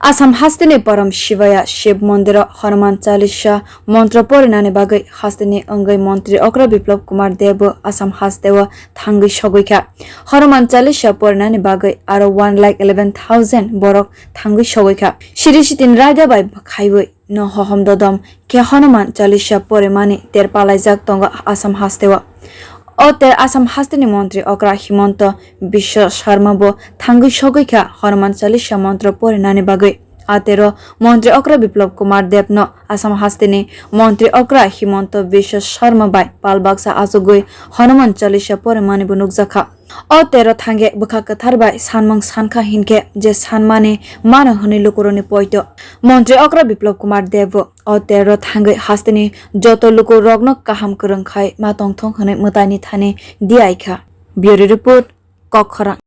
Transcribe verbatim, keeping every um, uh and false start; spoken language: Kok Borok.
Assam hasteni Param Shivaya Shiv Mondiro Hanuman Chalisa montro porinani bagwi hasteni wngwi Montri Okra Biplab Kumar Deb bo Assam hasteo thangwi sogwi kha. Hanuman Chalisa porinani bagwi aro one lakh eleven thousand borok thangwi sogwi kha. Siri sitin raida bai khaiwi no hohom dodom khe Hanuman Chalisa porimani ter palaijak tongo Assam hasteo. O ter Assam hasteni Montri Okra Himanta Biswa Sarma bo thangwi sogwi kha Hanuman Chalisa montro porinani bagwi. A tero Montri Okra Biplab Kumar Deb no Assam hasteni Montri Okra Himanta Biswa Sarma bai pal baksa achugwi Hanuman Chalisa porimani bo nukjakha. O tero thangwi bwkha kwthar bai sanmung sankha hinkhe je sanmani mano hwnwi lukurokni poito. Montri Okra Biplab Kumar Deb bo o tero thangwi hasteni joto lukurokno kaham kwrwng khai ma tongthong hwnwi mwtaini thani diyaikha. Bureau Report, Kokkhorang.